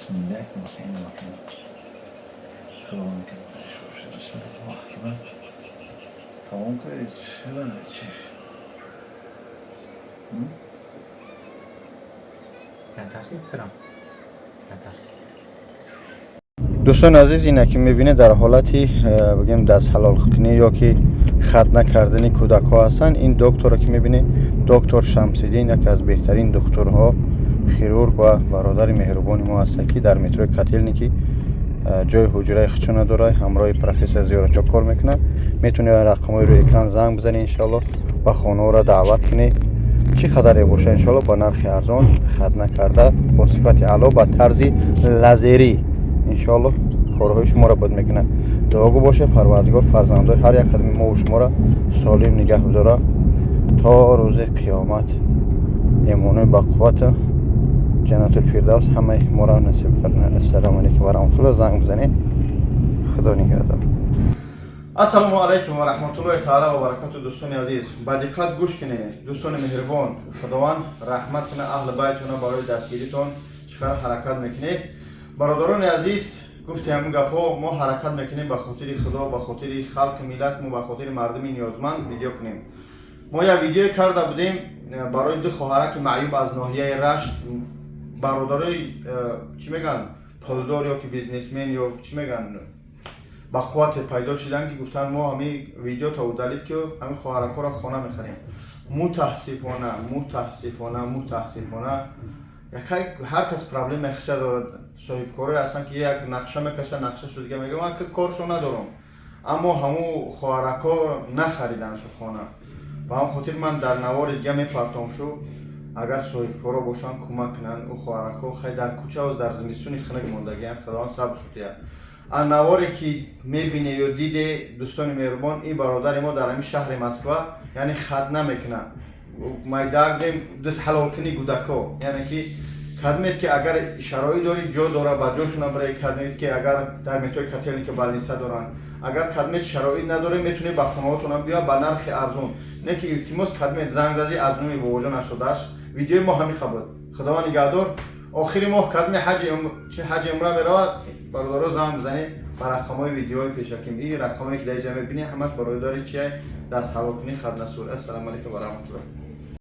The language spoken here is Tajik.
Бисмиллаҳи раҳмони раҳим. Худованд ки пеш боша. Бисмиллаҳи акбар. Тамом кардед? Чира чиш? Натарсӣ, писарам, натарсӣ. Дӯстони азиз, ина ки мебинед, дар ҳолати бигем даст ҳалолкунӣ ё ки хатна кардани кӯдакҳо ҳастанд. Ин докторро ки мебинед, доктор Шамсиддин, яке аз беҳтарин духтурҳо, хирург ва бародари меҳрубони мо ҳастанд, ки дар метрои Котелники ҷои ҳуҷраи худшона дорад, ҳамроҳи профессор Зиёратчо кор мекунад. Метавонед рақамҳои рӯи экран занг бизанед, иншоалло, ба хонаҳоро даъват кунед. Чӣ қадаре боша, иншоалло, ба нархи арзон хатна карда, бо сифати аъло, ба тарзи лазерӣ, иншоалло, корҳои шуморо буд мекунад. Дуогӯ бошед, Парвардигор фарзандои ҳар як қадами мову шуморо солим нигаҳ бидора, то рӯзи қиёмат эмонои бақуввату Ҷаннатулфирдавс ҳамаи моро насиб карда. Ассалому алайкум ва раҳматуллоҳ. Занг бизанед. Худо нигаҳдор. Ассалому алайкум ва раҳматуллоҳи таала ва баракату. Дӯстони азиз, ба диққат гӯш кунед. Дӯстони меҳрубон, Худованд раҳмат кунад аҳли байтона барои дастгиритон. Чӣ қадар ҳаракат мекунед, бародарони азиз. Гуфти ҳамин гапҳо, мо ҳаракат мекунем ба хотири Худо, ба хотири халқи миллат мо, ба хотири мардуми ниёзманд видео кунем. Мо як видеое карда будем барои ду хоҳараки маъюб аз ноҳияи Рашт. Бародарои чӣ мегӯянд, пулдор ё ки бизнесмен ё чӣ мегӯянд, ба қуввате пайдо шуданд, ки гуфтанд, мо ҳамин видеото удалить ки, ҳамин хоҳаракҳоро хона мехарем. Мутаассифона, мутаассифона, мутаассифона, якай ҳар кас проблема хича дорад. Соҳибкорое ҳастанд, ки як нақша мекашад, нақша шудига мега, ман ки коршо надорам, аммо ҳамун хоҳаракҳо нахаридан шу хона. Ба ҳам хотир ман дар навори дига мепартом шу. Агар соҳибкоро бошанд, кӯмак кунанд. Ӯ хоҳаракҳо хай дар кӯча дар зимистони хунук мондагианд. Худованд сабр шудия. А наворе ки мебине ё диде, дӯстони меҳрубон, ин бародари мо дар ҳамин шаҳри Москва, яъне хатна мекунад, майдагдем, дӯст ҳалолкунӣ кӯдако, яъне ки кадмед ки агар шароит дорӣ, ҷо дора, ба ҷошона баре. Кадмед ки агар дар метрои Котелники больница доранд, агар кадмед шароит надорӣ, метавонед ба хонаҳотонам биё ба нархи арзон. Не ки, илтимос, кадмед занг задӣ аз номи бобоҷон 88. Видеои мо ҳамин қабуд. Худованд нигаҳдор. Охири моҳ кадме ҳаҷи чи ҳаҷи умра меравад, бародаро, занг бизанед ба рақамҳои видеои пешаким. Ин рақамое ки дар инҷа мебинед, ҳамаш бародари чия, даст ҳалолкунӣ, хатнасур. Ассалому алайкум ва раҳматуллоҳ.